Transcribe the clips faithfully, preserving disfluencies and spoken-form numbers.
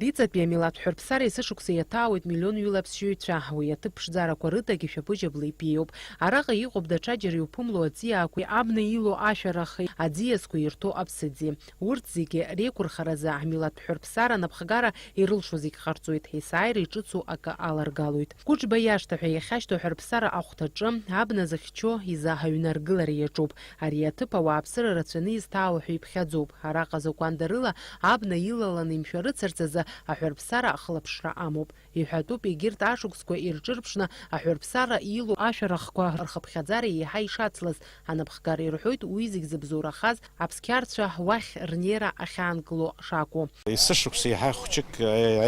Риҵатәи амилаҭ ҳәырԥсара есышықәса иаҭаауеит миллионҩыла аԥсшьаҩцәа. Уи аҭыԥ ԥшӡарақәа рыдагьы шәаԥыџьаԥла иԥиоуп. Араҟа иҟоуп даҽа џьара иуԥымло аҵиаақәеи абна илоу ашәарахи аӡиасқәа ирҭо аԥсыӡи. Урҭ зегьы реиқәырхаразы амилаҭ ҳәырԥсара анапхгара ирылшо зегь ҟарҵоит, есааира иҿыцу акы аларгалоит. Кәыҿба иашҭа ҳәа иахьашьҭоу ҳәырԥсара ахәҭаҿы абна зыхьчо изы аҩны аргылара иаҿуп. Ари аҭыԥ ауааԥсыра рацәаны изҭаау ҳәа иԥхьаӡоуп. Араҟа закәандарыла абна илаланы имшәарыцарц азы аҳәырԥсара ахылаԥшра амоуп. Иҳәатәуп, егьырҭ ашықәсқәа ирҿырԥшны аҳәырԥсара илоу ашәарахқәа рхыԥхьаӡара еиҳа ишацлаз. Анапхгара ирҳәоит, уи зегь зыбзоурахаз аԥсқьарцәа уахь рнеира ахьаанкыло шакәу. Есышықәса еиҳа хәҷык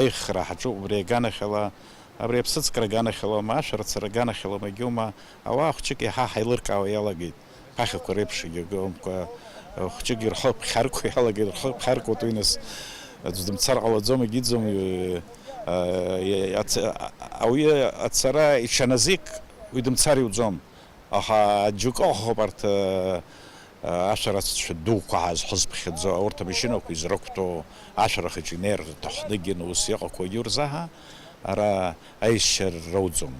аихра ҳаҿуп убри аганахьала, абри аԥсыӡкра аганахьала, ма ашәарыцара аганахьала, ма егьоума, ауаа хәҷык еиҳа ҳаилыркаауа иалагеит. Ԥахьақәа реиԥш егьагымкәа, хәҷык ирхы ԥхьаркуа иалагеит, рхы ԥхьаркуеит, уи нас аӡә дымцар ҟалаӡом, егьиӡом, э, э, ац-, а-, ауаҩы ацара иҽаназик, уи дымцар иуӡом. Аха џьоукы ыҟахуп арҭ, э, ашәарыцацәа дуқәа ҳазхызԥхьаӡо, урҭ амашьынақәа изрықәтәоу, ашәарахаҿы инеир рҭахнагьы, ус иҟақәоу егьырзаҳа, ара аишьцәа роуӡом.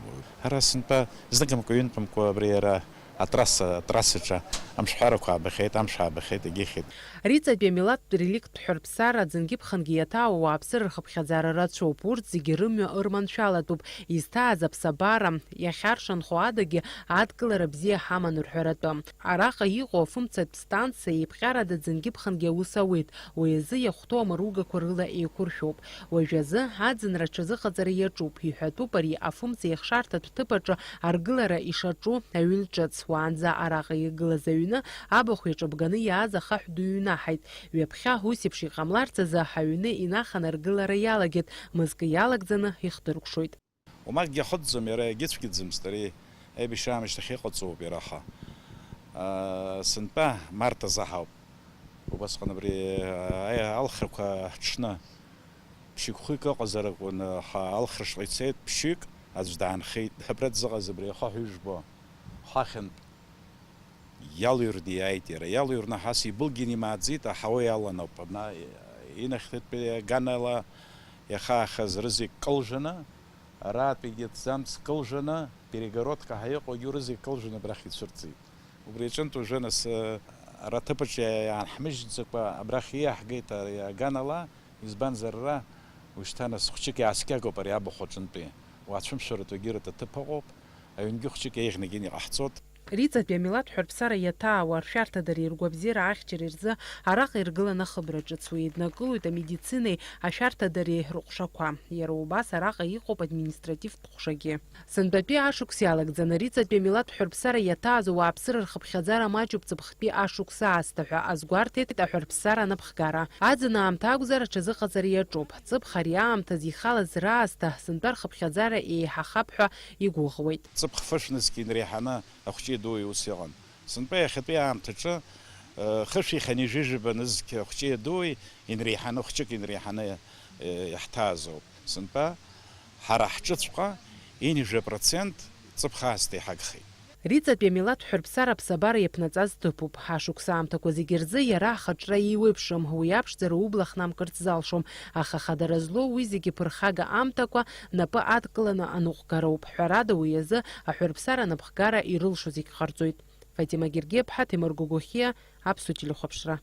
Ара сынтәа зныкымкәа-ҩынтәымкәа абри ара атрасса, атрассаҿы амшҳәарақәа аабахьеит, амш аабахьеит, егьихьеит. Риҵатәи амилаҭтә реликтә ҳәырԥсара аӡынгьы-ԥхынгьы иаҭаау ауааԥсыра рхыԥхьаӡара рацәоуп, урҭ зегьы рымҩа ырманшәалатәуп, изҭааз аԥсабара иахьаршанхо адагьы адкылара бзиа ҳаман рҳәаратәы. Араҟа иҟоу афымцатә станциа еиԥҟьарада аӡынгьы-ԥхынгьы аус ауеит, уи азы иахәҭоу амаругақәа рыла еиқәыршәоуп. Уажәазы аӡынра аҽазыҟаҵара иаҿуп, иҳәатәуп ари афымца ихшарҭатә ҭыԥ аҿы аргылара ишаҿу аҩн ҿыц. Уаанӡа араҟа игылаз аҩны абахә иаҿыбганы иааз ахаҳә дыҩнаҳаит. Ҩаԥхьа ус еиԥш иҟамларц азы аҩны инаханы аргылара иалагеит, мызкы иалагӡаны ихдыркәшоит. Уамакгьы ахыҵӡом, иара иагьыцәгьаӡамызт, ари аибашьра аамышьҭахь иҟаҵоуп иара, аха, аа, сынтәа март азы ҳауп. Убасҟан абри, аа, алхрақәа ҳҽны ԥшьҩык-хәҩык ыҟазар акәын, аха алхра шҟа ицеит ԥшьҩык, аӡә даанхеит. Абра дзыҟаз абри ахаҳә ижәбо, ҳахьынтә иалыҩрны иааит иара. Иалыҩрны ҳас ибылгьаны имааӡеит, аҳауа иалан ауп. Абна инахьҭатәи аганала иахаахаз рызегь кылжәаны, аратәигьы ҭӡамц кылжәаны, перегородка ҳәа иҟоугьы рызегь кылжәаны абрахь ицәырҵит. Убри аҿынтә уажәы нас, э, ара аҭыԥаҿ иаанҳмыжьӡакәа абрахь ииаҳгеит ари аганала, избанзар ара уажәшьҭа нас хәҷык иааскьагоуп ари абахә аҿынтәи. Уацәымшәаратәы егьырҭ аҭыԥ ыҟоуп, аҩнгьы хәҷык еиӷьны-еиӷьны иҟаҳҵоит. Риҵатәи амилаҭ ҳәырԥсара иаҭаауа, ршәарҭадареи ргәабзиара ахьчареи рзы араҟа иргыланы ахыбра ҿыц уи еиднакылоит амедицинеи ашәарҭадареи рыҟәшақәа. Иара убас араҟа иҟоуп административтә ҟәшагьы. Сынтәатәи ашықәс иалагӡаны Риҵатәи амилаҭ ҳәырԥсара иаҭааз ауааԥсыра рхыԥхьаӡара маҷуп ҵыԥхтәи ашықәс аасҭа ҳәа азгәарҭеит аҳәырԥсара анапхгара. Аӡын аамҭа акәзар, аҽазыҟаҵара иаҿуп. Ҵыԥх ари аамҭазы ихалаз раасҭа сынтәа рхыԥхьаӡара еиҳахап ҳәа игәыӷуеит. Ҵыԥх фышә нызқь инреиҳаны ахәҷы дуи ус иҟан. Сынтәа иахьатәи аамҭаҿы, э, хышә иханы ижәижәаба нызқь ахәҷы дуи инреиҳаны, хәҷык инреиҳаны, э, иаҳҭаазоуп. Сынтәа ҳара ҳҿыҵәҟьа ҩажәа процент ҵыԥх аасҭа иҳагхеит. Риҵатәи амилаҭ ҳәырԥсара аԥсабара иаԥнаҵаз ҭыԥуп. Ашықәс аамҭақәа зегьы рзы иара ахаҿра еиуеиԥшым, уи аԥшӡара убла хнамкырц залшом, аха хадара злоу уи зегьы ԥырхага аамҭақәа напы адкыланы аныҟәгароуп. Ҳәарада, уи азы аҳәырԥсара анапхгара ирылшо зегь ҟарҵоит. Фатима Гергиаԥҳа, Ҭемыр Гогохиа, Аԥсуа телехәаԥшра.